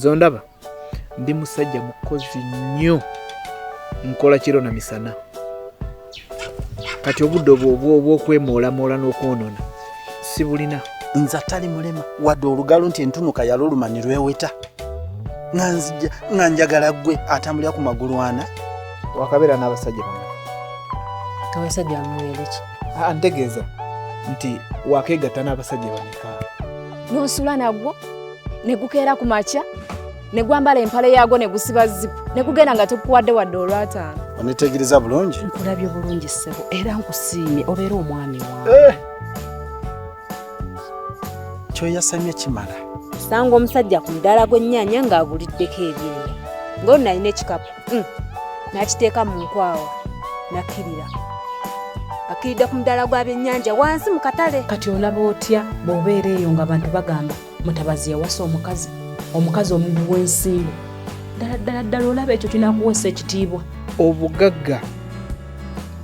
Zondaba ndi musajja mukozi nnyo, nkola kiro na misana. Kati obudde obwo obw'okwemoolamoola n'okwonoona sibulina. Nze atali mulema wadde olugalo nti entunuka yaluluma ne lweweta, nga nzija nga njagala ggwe atambulira ku magulu ana. Wakabeera n'abasajja bameka? Abasajja bamubeere ki? Ah, ntegeeza nti wakeegatta n'abasajja bameka? N'osula nagwo ne gukeera ku makya ne gwambala empale yaagwo ne gusiba zipu ne gugenda nga tekukuwadde wadde olwataano. Onetegereza bulungi? Nkulabye bulungi ssebo, era nkusiimye obeere omwami wange. Kyoyasamye kimala. Osanga omusajja ku mudaala gw'ennyaanya ng'aguliddeko ebyenda, ng'ono alina ekikapu n'akiteeka mu nkwawa n'akkirira. Akkiridde ku mudaala gwa byennyanja wansi mu katale. Kati olaba otya bw'obeera eyo ng'abantu bagamba Mutabazi yawasa omukazi, omukazi omubi w'ensimbu. Ddala ddala ddala olaba ekyo kinaakuweesa ekitiibwa? Obugagga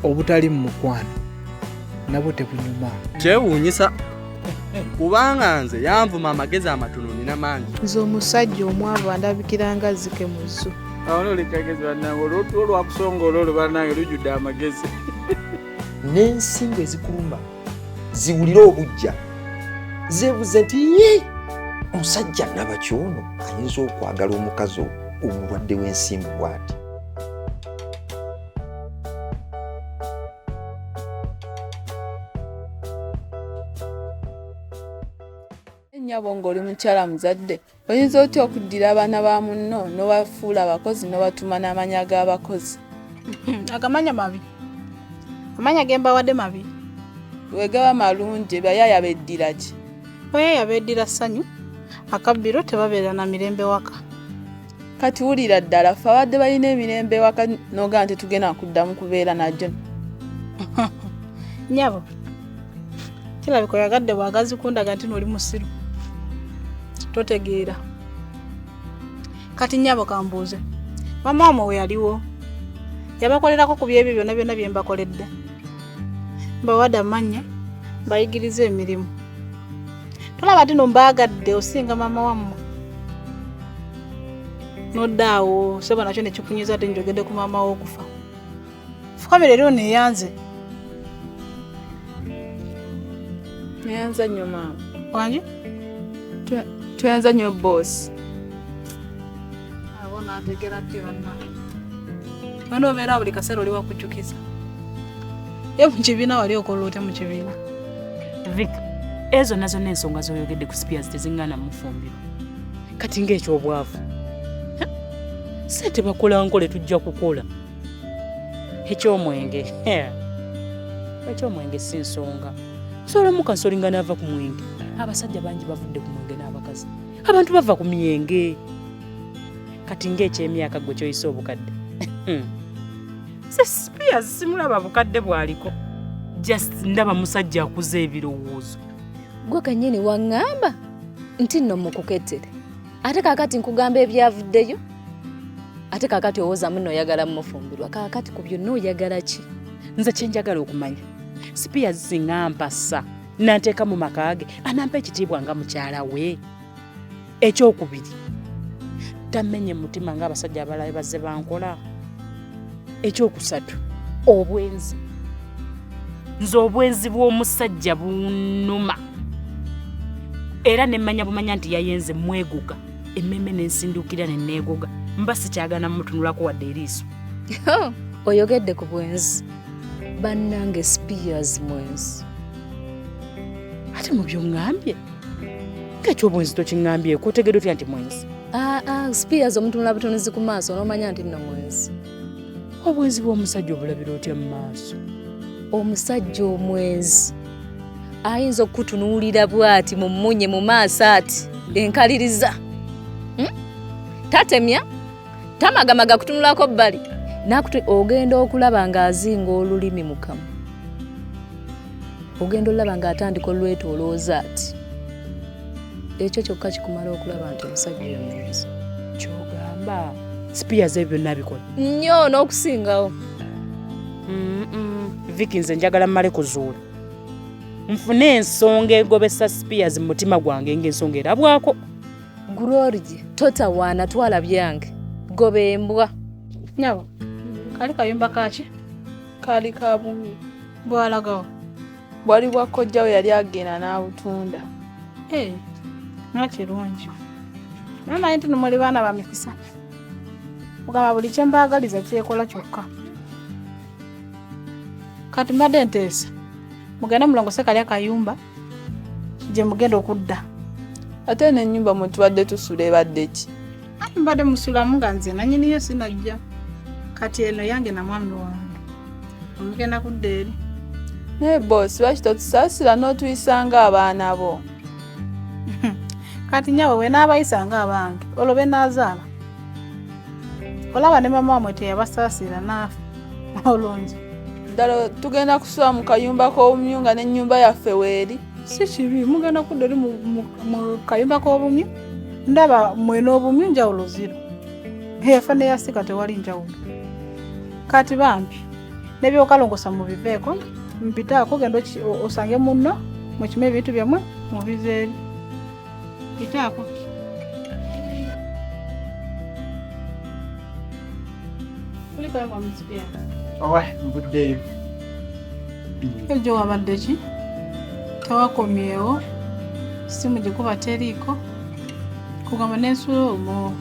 obutali mu mukwano nabwo tebunyuma. Kyewuunyisa kubanga nze yanvuma amagezi amatono nina mangi. Nze omusajja omwavu andabikira nga zzike mu zzu. Awo nolekagezi bannange, olwo lwakusongola olwo bannange lujjudde amagezi. N'ensimbu ezikuluma ziwulire obujja zeebuze nti yii, omusajja nabaki ono ayinza okwagala omukazi omulwadde w'ensimbu bw'ati. Nnyabo ng'oli mukyala muzadde, oyinza otya okuddira abaana ba munno n'obafuula abakozi n'obatuma n'amanya g'abakozi? Agamanya mabi. Amanya ge mbawadde mabi. Bwe gaba malungi, bayaaya beddira ki? Bayaaya beddira ssanyu, akabbiro tebabeera na mirembe waka. Kati wulira ddala ffe abadde balina emirembe ewaka n'ogamba nti tetugenda kuddamu kubeera nagyo. Nnyabo, kirabika oyagadde bwagazi kundaga nti n'oli musiru. Totegeera. Kati nnyabo kambuuze, maama wammwe we yaliwo yabakolerako ku byebyo byonna byonna bye mbakoledde? Mbawadde amannya, mbayigiriza emirimu. Tolaba nti no mbaagadde osinga maama wammwe? Nodda awo sebo nakyo ne kikunyiza ate njogedde ku maama wo okufa. Fukamira eri oneeyanze. Neyanza nnyo maama. Wangi? Tweyanza nnyo boss. Abo naategera ddi bannange? Wena obeera buli kaseera oli wakujjukiza. Ye mu kibiina wali okola otya mu kibiina? Vic, ezo nazo n'ensonga z'oyogedde ku Spears teziŋŋaana mufumbirwa. Kati ng'ekyobwavu. Ssente bakola nkole tujja kukola. Eky'omwenge. Eky'omwenge si nsonga. Nsobola mukansolinga n'ava ku mwenge. Abasajja bangi bavudde ku mwenge n'abakazi. Abantu bava ku myenge. Kati ng'eky'emyaka gwe ky'oyise obukadde. Spears simulaba bukadde bw'aliko. Just ndaba musajja akuze ebirowoozo. Gwe kennyini waŋŋamba nti nno mukukettere. Ate kaakati nkugamba ebyavuddeyo. Ate kaakati owoza munno oyagala mumufumbirwa. Kaakati ku byonna oyagala ki? Nze kye njagala okumanya, Spears singa mpasa n'anteeka mu maka ge anampa ekitiibwa nga mukyala we. Ekyokubiri, tamenye mutima ng'abasajja abalala bazze bankola. Ekyokusatu, obwenzi. Nze obwenzi bw'omusajja bunnuma. Era ne mmanya bumanya nti yayenze mweguga, emmeeme n'ensinduukira ne neeguga, mba sikyagana mutunulako wadde eriiso. Oyogedde ku bwenzi. Bannange Spears mwenzi. Ate mu by'oŋŋambye, ng'ekyobwenzi tokiŋŋambyeko, otegedde otya nti mwenzi? Spears omutunula butunuzi ku maaso n'omanya nti nno mwenzi. Obwenzi bw'omusajja obulabira otya mu maaso? Omusajja omwenzi ayinza okukutunuulira bw'ati mu mmunye mu maaso ati enkaliriza. Tatemya, tamagamaga kutunulako bbali. Ogenda okulaba ng'azinga olulimi mu kamwa. Ogenda olaba ng'atandika olwetoolooza ati. Ekyo kyokka kikumala okulaba nti omusajja oyo mwenzi. Ky'ogamba Spears ebyo byonna abikola? Nnyo n'okusingawo. Vicky nze njagala mmale kuzuula. Nfune ensonga egobesa Spears mu mutima gwange ng'ensonga erabwako. Gulorije totawaana twala byange goba embwa. Nyabo kali kayumba kaki? Kaali ka bumyu. Bwalagawa? Bwali bwa kojjawe yali agenda n'abutunda. Ee, nga kirungi. Naye naye nti muli baana ba mikisa. Mugamba buli kye mbaagaliza kyekola kyokka. Kati mbadde nteesa mugende mulongose kali akayumba gye mugenda okudda. Ate n'ennyumba mwe tubadde tusula ebadde ki? Anti mbadde musulamu nga nze nannyiniyo sinajja. Kati eno yange na mwami wange. Omugenda kudda eri. Naye boosi lwaki totusaasira n'otuyisa ng'abaana bo? Kati nnyabo bwe naabayisa ng'abange olwo be naazaala. Olaba ne maama wammwe teyabasaasira n'afa olwo nze. Ddala tugenda kusula mu kayumba k'obumyu nga n'ennyumba yaffe weeri? Si kibi mugenda kudda eri mu kayumba k'obumyu ndaba mmwe n'obumyu njawulo ziro. Eyafa n'eyasika tewali njawulo. Kati bambi n'ebyokalongosa mubiveeko mpitaako genda osange munno mukime ebintu byammwe mubizeeri. Mpitaako. Kulikayo kwa muzipya. Owe, nvuddeyo. Ejo wabadde ki? Tewakomyewo, simu gikuba teriiko, kugamba n'ensula omwo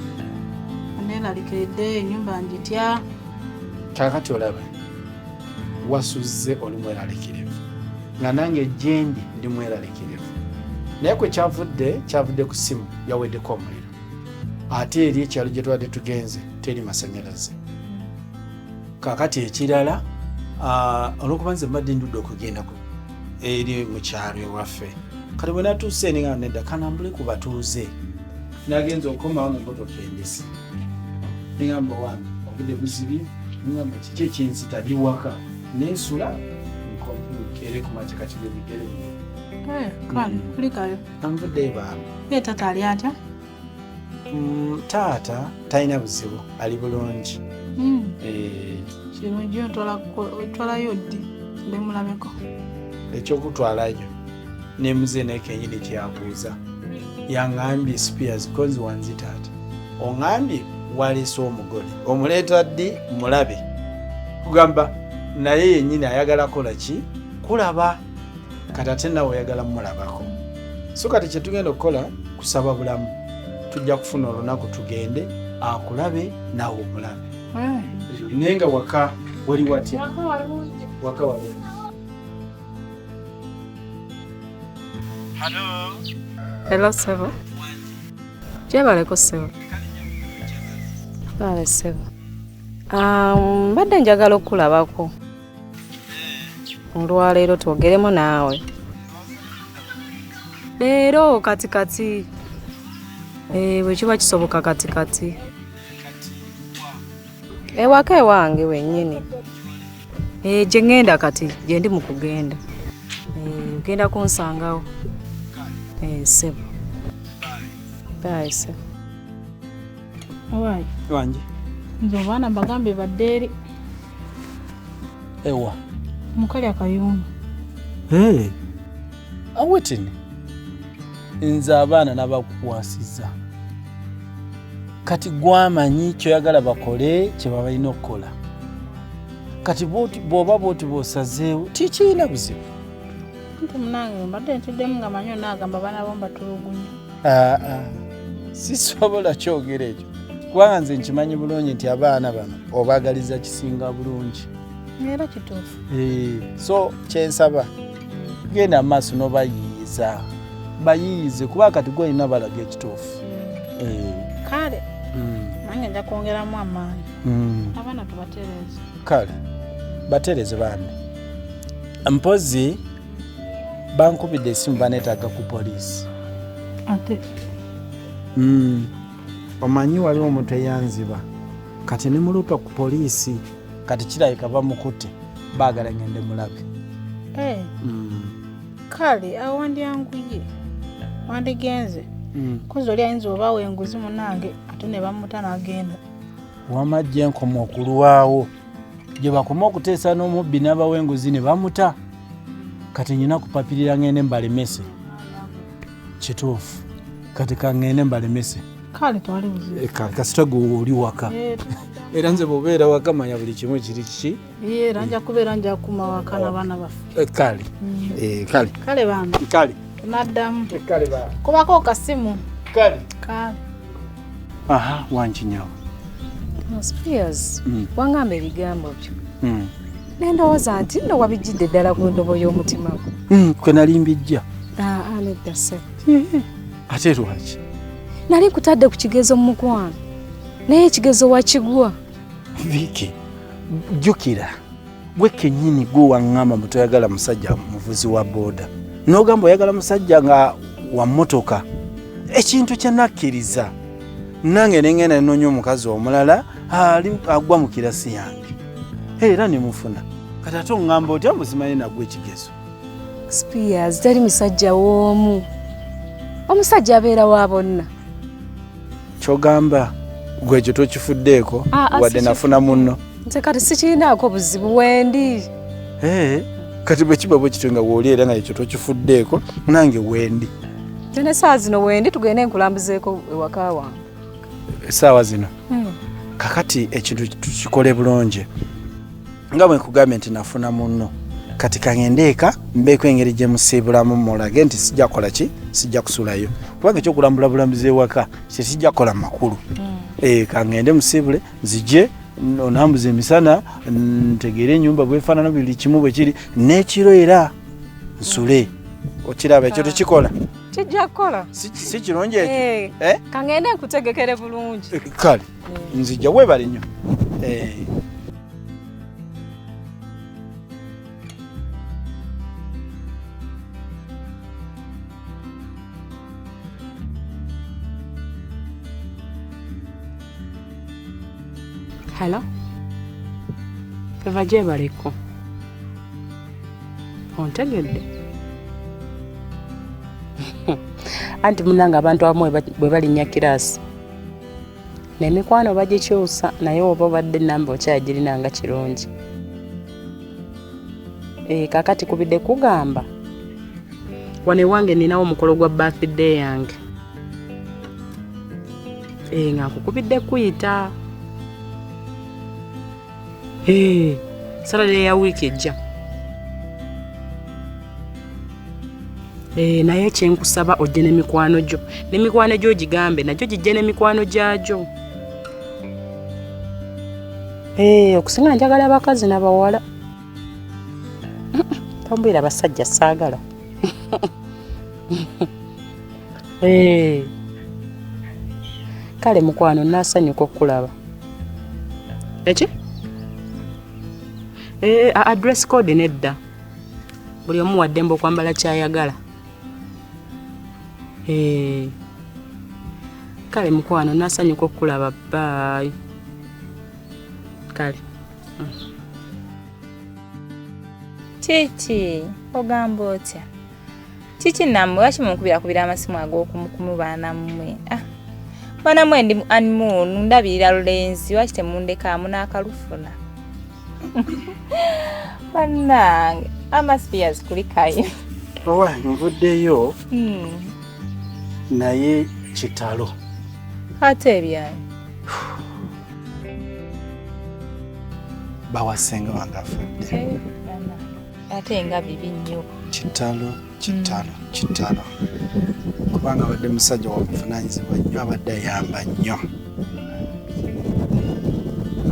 neeraliikiridde ennyumba ngitya. Kaakati olaba wasuzze oli mweraliikirivu nga nange gyendi ndi mweraliikirivu naye kwe kyavudde kyavudde ku ssimu yaweddeko omuliro ate eri ekyalo gye tubadde tugenze teri masanyalaze. Kaakati ekirala olwokuba nze mbadde ndudde okugenda eri mu kyalo ewaffe kati bwe natuuse ninga nedda kanambule ku batuuze nagenza okukomawo mu mmotoka endesi ningamba wange obudde buzibye ningamba kiki ekinzita ndi waka nensula nkeere ku makya kati bye bigere bino. Kale kulikayo. Anvuddeyo bambi. Ye taata ali atya? Taata talina buzibu ali bulungi. Kirungi otwalayo ddi ndemulabeko? Ekyokutwalayo ne muze naye kennyini kyabuuza yaŋŋambye Spears konzi wanzi taata oŋŋambye waleese omugole omuleeta ddi mulabe kugamba naye yennyini ayagala kola ki kulaba kati ate nawe oyagala mulabako so kati kye tugenda okukola kusaba bulamu tujja kufuna olunaku tugende akulabe nawe omulabe naye nga waka wali watya? Waka walungi. Hello, Sebo. Gyebaleko Sebo. Bale Sebo. Mbadde njagala okukulabako. Olwaleero twogeremu naawe. Leero kati kati. Bwe kiba kisoboka kati kati. Ewaka ewange wennyini. Gye ŋŋenda kati gye ndi mu kugenda. Ogenda kunsangawo. Sebo. Bye Sebo. Owaaye. Wange. Nze abaana mbagambye badde eri. Ewa. Mukali akayumba. Hey. Awetini. Nze abaana nabakukwasizza. Kati gwamanyi kyoyagala bakole kye babalina okukola. Kati bw'oba bw'oti bw'osazeewo tikirina buzibu. Nti munange mbadde ntiddemu nga manyi onaagamba abaana bo mbatulugunya. Sisobola kyogera ekyo kubanga nze nkimanyi bulungi nti abaana bano obaagaliza kisinga bulungi. Era kituufu. So kyensaba genda mu maaso n'obayiiyiza bayiiyize kuba kati gwolina balaga ekituufu. Kale nange nja kwongeramu amaanyi. Abaana tubatereeze. Kale batereeze bambi. Mpozi bankubidde essimu baneetaaga ku poliisi. Ate Omanyi waliwo omuntu eyanziba kati ne mulupa ku poliisi kati kirabika bamukutte baagala ngende mulabe. Kale awo wandyanguye wandigenze kozi oli ayinza obawa enguzi munange ate ne bamuta n'agenda. Wamma gye nkoma okulwawo gye bakoma okuteesa n'omubbi n'abawa enguzi ne bamuta kati nyina kupapirira ngende mbalemese. Kituufu. Kati kaŋŋende mbalemese. Kale twali buzibu. Eh, kasita gwe oli waka. Eh, era nze bw'obeera waka manya buli kimu kiri kiki. Era nja kubeera nja kukuuma waka n'abaana baffe. Eh, kale. Kale. Kale bambi. Kale. Tunaddamu. Kale bambi. Kubako kasimu. Kale. Kale. Aha, wankinyawo. Spears, wangamba ebigambo byo. Nendowooza nti nno wabijjidde ddala ku ndobo y'omutima gwo. Kwe nali mbijja. Aa, nedda ssebo. Ate lwaki? Nali nkutadde ku kigezo mu mukwano. Naye ekigezo wakigwa. Vicky, jjukira gwe kennyini gwe waŋŋamba mbu toyagala musajja muvuzi wa booda. N'ogamba oyagala musajja nga wa mmotoka. Ekintu kye nakkiriza. Nange ne ŋŋenda ne nnoonya omukazi omulala ali agwa mu kirasi yange. Era ne mufuna. Kati ate oŋŋamba otya mbu simanyi nagwa ekigezo? Spears tali musajja w'omu. Omusajja abeera wa bonna. Ky'ogamba gwe ekyo tokifuddeeko wadde nafuna munno. Nze kati sikirinaako buzibu wendi. Kati bwe kiba bwe kityo nga w'oli era nga ekyo tokifuddeeko nange wendi. Nze n'essaawa zino wendi tugende nkulambuzeeko ewaka wange. Essaawa zino? Kakati ekintu tukikole bulungi. Nga bwe nkugambye nti nafuna munno. Kati kangende eka mbeeko engeri gye musiibulamu mulage nti sijja kukola ki, sijja kusulayo. Kubanga ekyokulambula bulambuzi ewaka tekijja kukola makulu. Kangende musiibule nzije onambuze emisana ntegeere ennyumba bw'efaanana buli kimu bwe kiri n'ekiro era nsule. Okiraba ekyo tekikola? Kijja kukola. Si kirungi ekyo? Kangende nkutegekere bulungi. Kale nzija weebale nnyo. Hello? Eva gyebaleko. Ontegedde? Anti munnange abantu abamu bwe balinnya kiraasi n'emikwano bagikyusa naye oba obadde ennamba okyagirina nga kirungi. Kaakati kubidde kugamba wano ewange nninawo omukolo gwa birthday yange. Nga nkukubidde kuyita. Saturday ya wiiki ejja. Naye kye nkusaba ojje n'emikwano gyo. N'emikwano gyo ogigambe nagyo gijje n'emikwano gyagyo. Okusinga njagala abakazi n'abawala. Tombwira abasajja saagala. Kale mukwano naasanyuka okukulaba. Eki? Address code nedda. Buli omu wa ddembe okwambala ky'ayagala. Kale mukwano naasanyuka okukulaba. Bye. Kale. Kiki ogamba otya? Kiki nammwe lwaki munkubira amasimu ag'okumukumu baana mmwe? Baana mmwe ndi honeymoon ndabirira lulenzi lwaki temundekaamu n'akalufuna? Bannange amaspears kulikayo. Owa nvuddeyo naye kitalo. Ate ebyange. Bawasenga wange afudde. Ate nga bibi nnyo. Kitalo, kitalo, kitalo. Kubanga abadde musajja wa buvunaanyizibwa nnyo, abadde ayamba nnyo.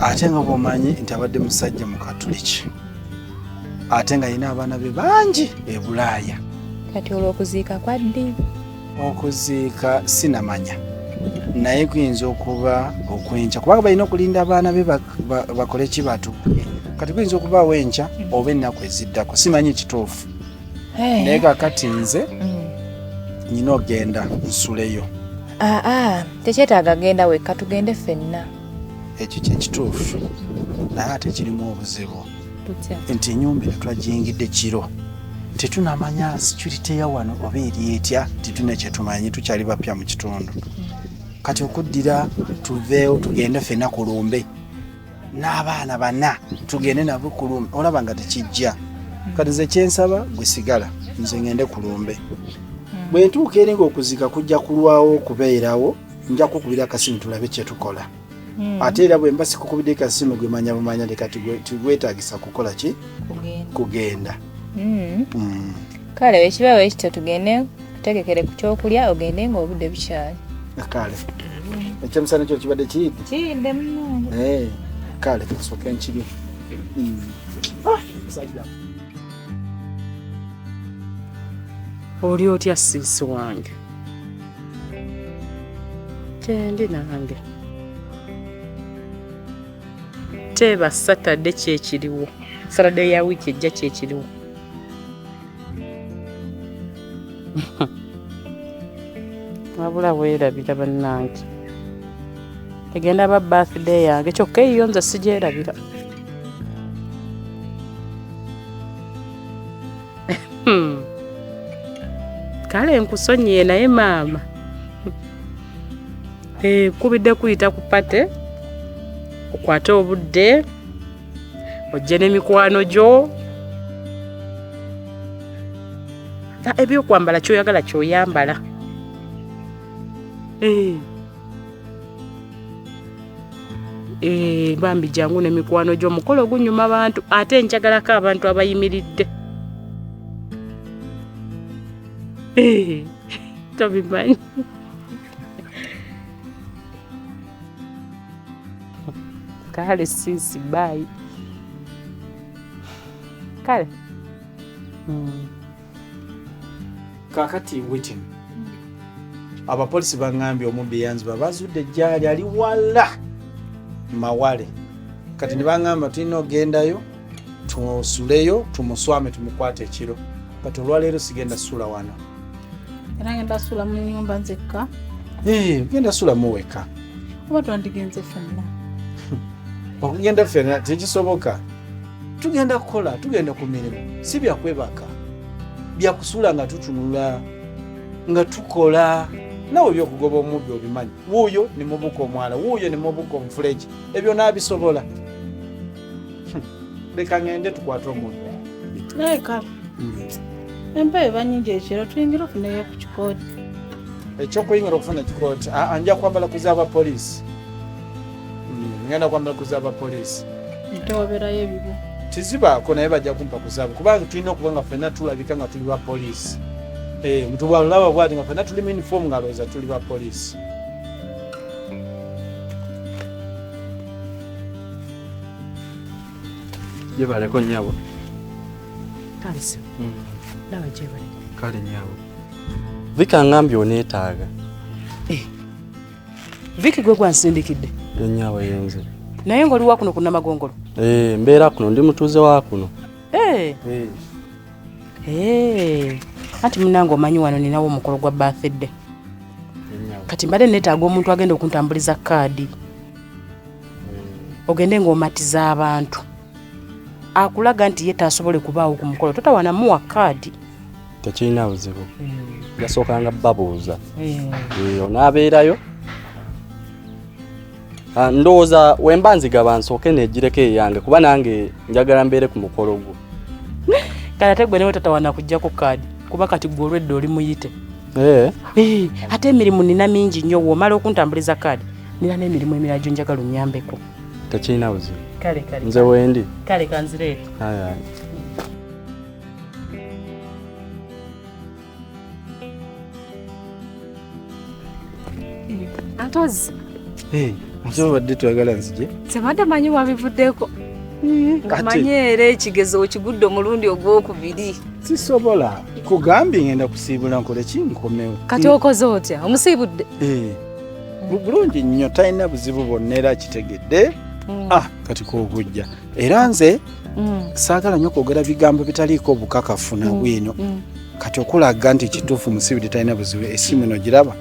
Ate nga bw'omanyi nti abadde musajja Mukatuliki. Ate nga alina abaana be bangi e Bulaaya. Kati olwo okuziika kwa ddi? Okuziika sinamanya. Naye kuyinza okuba okwenkya kubanga balina okulinda abaana be bakole ki batuuke. Kati kuyinza okubaawo enkya oba ennaku eziddako simanyi kituufu. Naye kaakati nze nnina ogenda nsuleyo. Tekyetaaga genda wekka tugende ffenna. Ekyo kye kituufu naye ate kirimu obuzibu. Nti ennyumba eno twagiyingidde kiro. Tetunamanya security ya wano oba eri etya, tetulina kye tumanyi, tukyali bapya mu kitundu. Kati okuddira tuveewo tugende ffenna ku lumbe n'abaana bana tugende nabo ku lumbe, olaba nga tekijja. Kati nze kye nsaba gwe sigala nze ngende ku lumbe. Bwe ntuuka eri ng'okuziika kujja kulwawo okubeerawo, nja kukubira akasimu tulabe kye tukola. Ate era bwe mba sikukubidde kasimu gwe manya bumanya leka tigwetaagisa kukola ki? Kugenda. Kale bwe kiba bwe kityo tugende tutegekere ku kyokulya ogende ng'obudde bukyali. Kale. Ekyemisana kyo kibadde kiyidde? Kiyidde munnange. Kale kansooke nkirye. Musajja. Oli otya siisi wange? Kyendi nange. Teeba Saturday kyekiriwo. Saturday ya wiiki ejja kyekiriwo. Wabula weerabira bannange. Egenda ba birthday yange kyokka eyiyo nze sigyerabira. Kale nkusonyiye naye maama. Nkubidde kuyita ku party okwate obudde ojje n'emikwano gyo. Ebyokwambala ky'oyagala ky'oyambala. Bambi jangu n'emikwano gyo, omukolo gunyuma bantu ate njagalako abantu abayimiridde. Tobimanyi. Kale sisi bye. Kale. Kaakati Witin, abapoliisi baŋŋambye omubbi yanziba bazudde gy'ali ali wala Mawale. Kati ne baŋŋamba tulina ogendayo tusuleyo tumuswame tumukwate ekiro. Kati olwaleero sigenda sula wano. Era ngenda sula mu nnyumba nzekka. Genda sulamu weka. Oba twandigenze ffenna? Okugenda ffenna tekisoboka. Tugenda kukola, tugenda ku mirimu, si byakwebaka. Byakusula nga tutunula, nga tukola. Nawe ebyokugoba omubbi obimanyi. Wuuyo ne mubuka omwala, wuuyo ne mubuka omufuleji. Ebyo naabisobola. Leka ngende tukwate omubbi. Naye kale. Empewo eba nnyingi ekiro, tuyingire ofuneyo ku kikooti. Ekyokuyingira okufuna ekikooti, nja kwambala ku z'abapoliisi. Ngenda kwambala ku z'abapoliisi. Ate wabeerayo ebibyo. Tizibaako naye bajja kumpa ku zaabwe kubanga tulina okuba nga ffenna tulabika nga tuli ba poliisi. Omuntu bw'alaba bw'ati nga ffenna tuli mu uniform ng'alowooza tuli ba poliisi. Gyebaleko nnyabo. Kale nawe gyebaleko. Kale nnyabo. Viki angambye oneetaaga. Viki gwe gwansindikidde? Nnyabo yenze. Naye ng'oli wa kuno ku Namagongolo? Mbeera kuno, ndi mutuuze wa kuno. Anti munnange omanyi wano ninawo omukolo gwa birthday. Kati mbadde neetaaga omuntu agenda okuntambuliza kaadi. Ogende ng'omatiza abantu. Akulaga nti ye taasobole kubaawo ku mukolo, totawaana muwa kaadi. Tekirina buzibu. Yasookanga babuuza. Onaabeerayo? Ndowooza wemba nzigaba nsooke neegireko eyange kuba nange njagala mbeere ku mukolo gwo. Kale ate gwe newe totawaana kuggyako kaadi kuba kati gwe olwedda oli muyite. Ate emirimu nina mingi nnyo, bw'omala okuntambuliza kaadi nina n'emirimu emirala gye njagala onnyambeko. Tekirina buzibu. Kale kale. Nze wendi. Kale kanzireete. Aye. Antozi. Ate obadde twagala nzije? Sebadde manyi wabivuddeko. Manyi era ekigezo okigudde omulundi ogwokubiri. Sisobola. Kugambye ngenda kusiibula nkole ki nkomewo. Kati okoze otya? Omusiibudde? Bulungi nnyo, talina buzibu bwonna era akitegedde. Kati kw'okujja. Era nze saagala nnyo kwogera bigambo bitaliiko obukakafu na bwino. Kati okulaga nti kituufu musiibudde talina buzibu, essimu eno giraba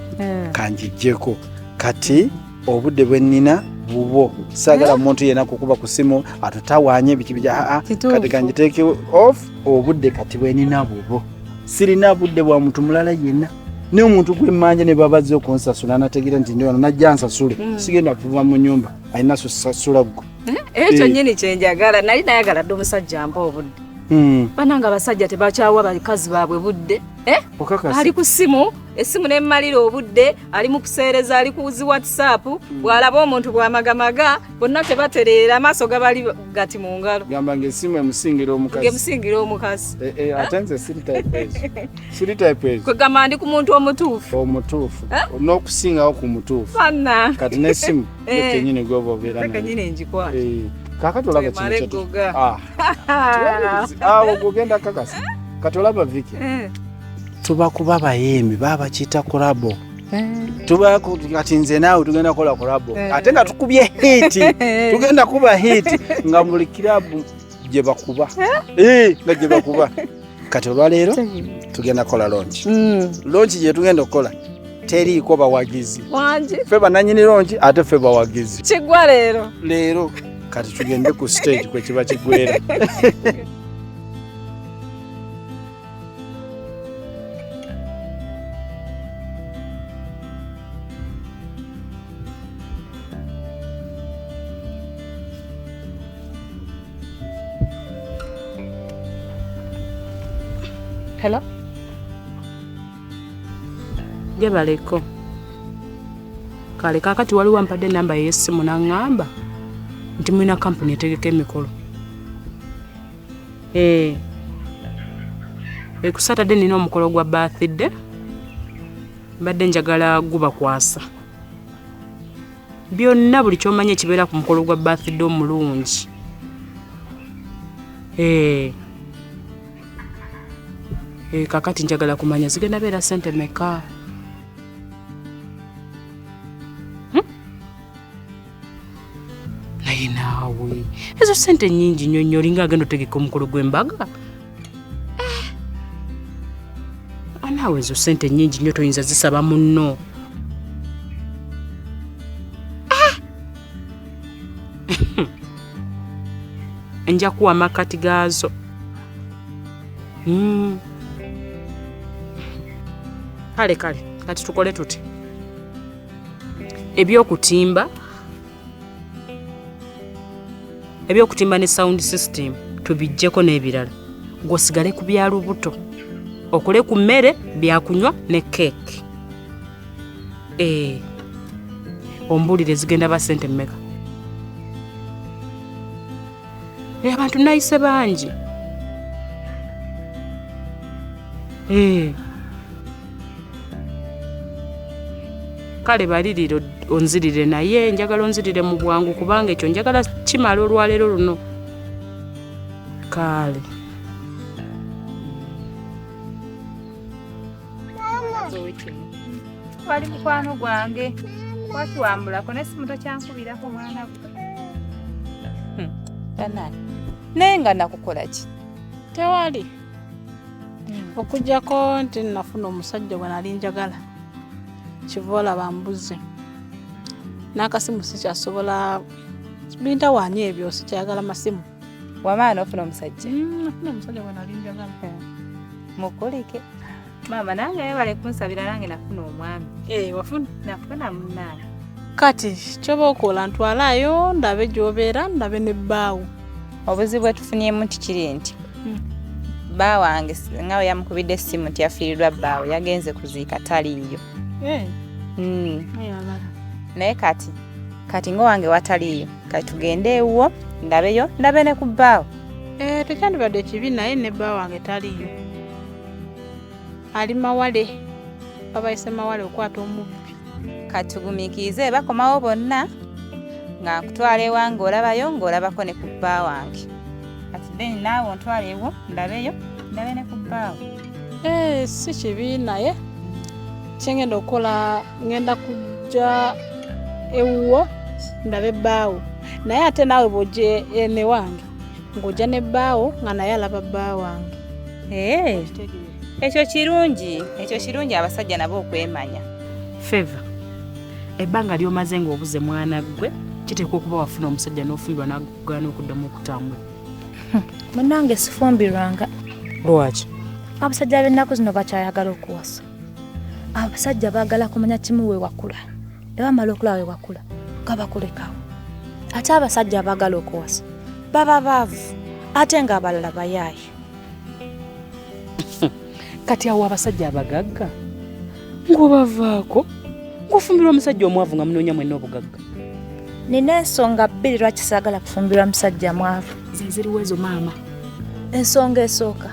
kangigyeko. Kati obudde bwe nnina bubwo, saagala muntu yenna kukuba ku ssimu atutawaanye biki biki. Kati kangiteeke off obudde kati bwe nnina bubwo. Sirina budde bwa muntu mulala yenna. Naye omuntu gwe mmanja ne babazze okunsasula n'ategeera nti ndi wano najja nsasule. Sigenda kuva mu nnyumba, alina sasula ggwe. Ekyo nnyini kye njagala, nali nayagala dde omusajja ampa obudde. Banange abasajja tebakyawa bakazi baabwe budde. Eh? Okakasa. Ali ku ssimu, essimu n'emmalira obudde, ali mu kuseereza, ali ku zi WhatsApp, bw'alaba omuntu bw'amagamaga, bonna tebatereera, amaaso gabali gati mu ngalo. Gamba ng'essimu emusingira omukazi. Ng'emusingira omukazi. Eh, eh, ate nze siri type ezo. Siri type ezo. Kwegamba ndi ku muntu omutuufu. Omutuufu. Eh? N'okusingawo ku mutuufu. Banna. Kati n'essimu Eh. ye kennyini gw'oba obeera Nze nayo. kennyini ngikwata. Eh, kaakati olaba kino Twemale kyetu. goga. Ah. Awo gw'ogenda kakasa. Kati olaba Vicky. Eh. Tuba kuba bayimbi baba bakiyita kurabo. Tuba kati nze naawe tugenda kukola kurabo. Ate nga tukubye hit. Tugenda kuba hit nga buli kirabu gye bakuba. Eh, nga gye bakuba. Kati olwaleero tugenda kukola launch. Launch gye tugenda okukola teriiko bawagizi. Wangi. Ffe bannannyini launch ate ffe bawagizi. Kiggwa leero. Leero kati tugende ku stage kwe kiba kiggwera. Hello? Gyebaleko. Kale kaakati waliwo ampadde ennamba ye y'essimu n'aŋŋamba nti mulina kampuni etegeka emikolo. Eh. Ku Saturday nina omukolo gwa birthday. Mbadde njagala gubakwasa. Byonna buli ky'omanyi ekibeera ku mukolo gwa birthday omulungi. Eh. Eh, kaakati njagala kumanya zigenda beera ssente mmeka? Naye naawe ezo ssente nnyingi nnyo nnyo, olinga agenda otegeka omukolo gw'embaga. Ah, naawe ezo ssente nnyingi nnyo toyinza zisaba munno. Ah! Nja kuwa amakkati gaazo. Kale kale kati tukole tuti. Ebyokutimba ne sound system tubiggyeko n'ebirala. Gw'osigale ku bya lubuto. Okole ku mmere, byakunywa ne keeki. Eh. Ombuulire zigenda ba ssente mmeka? Eh, abantu nayise bangi. Eh. Kale balirire onzirire naye njagala onzirire mu bwangu kubanga ekyo njagala kimala olwaleero luno. Kale. Wali mukwano gwange. Wakiwambulako n'essimu tokyankubirako mwana gwe. Bannange, naye nga nakukola ki? Tewali. Okuggyako nti nafuna omusajja gwe nali njagala. Kiva olaba mbuze. N'akasimu sikyasobola bintawaanya ebyo sikyayagala masimu. Wamala n'ofuna omusajja? Nafuna omusajja gwe nali njagala. Mukulike. Maama nange webale kunsabira nange nafuna omwami. Eh, wafuna? Nafuna munnange. Kati kyoba okola ntwalayo ndabe gy'obeera ndabe ne bbaawo. Obuzibu bwe tufunyemu nti kiri nti bba wange nga bwe yamukubidde essimu nti yafiiriddwa bbaawe yagenze kuziika taliiyo. Naye kati ng'owange wataliiyo kati tugende ewuwo ndabeyo ndabe ne ku bbaawo. Eh, tekyandibadde kibi naye ne bba wange taliiyo. Ali mawale. Babayise mawale okwata omubbi. Kati tugumiikirize bakomawo bonna nga nkutwala ewange olabayo ng'olabako ne ku bba wange. Kati then naawe ontwala ewo ndabeyo ndabe ne ku bbaawo. Eh, si kibi naye kyengenda okukola ngenda kujja ewuwo ndabe bbaawo. Naye ate naawe bw'ojja ene wange ng'ojja ne bbaawo nga naye alaba bba wange. Eh, ekyo kirungi, ekyo kirungi abasajja nabo okwemanya. Favor, ebbanga ly'omaze ng'obuze mwana ggwe kiteekwa okuba wafuna omusajja n'ofumbirwa n'akugaana okuddamu okutambula. Munnange sifumbirwanga. Lwaki? Abasajja b'ennaku zino bakyayagala okuwasa. Abasajja baagala kumanya kimu we wakula. Ne bamala okulaba we wakula nga bakulekawo. Ate abasajja abaagala okuwasa baba baavu ate ng'abalala bayaaye. Kati awo abasajja abagagga ng'obavaako ng'ofumbirwa omusajja omwavu nga munoonya mwenna obugagga. Nina ensonga bbiri lwaki saagala kufumbirwa musajja mwavu. Ze ziriwo ezo maama. Ensonga esooka,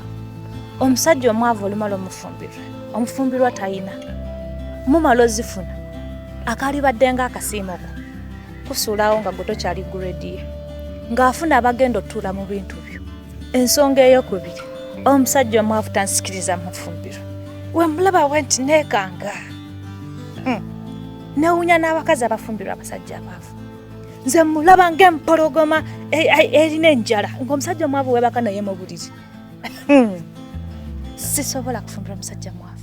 omusajja omwavu olumala omufumbirwa, omufumbirwa tayina mumala ozifuna akalibadde nga akasiimo ko kusuulawo nga gwe tokyali grade ye ng'afuna abagenda otuula mu bintu byo. Ensonga eyokubiri, omusajja omwavu tansikiriza mufumbirwa. Wemulaba bwe nti neekanga newunya n'abakazi abafumbirwa abasajja abaavu. Nze mulaba ng'empologoma erina enjala ng'omusajja omwavu weebaka naye mu buliri. Sisobola kufumbirwa musajja mwavu.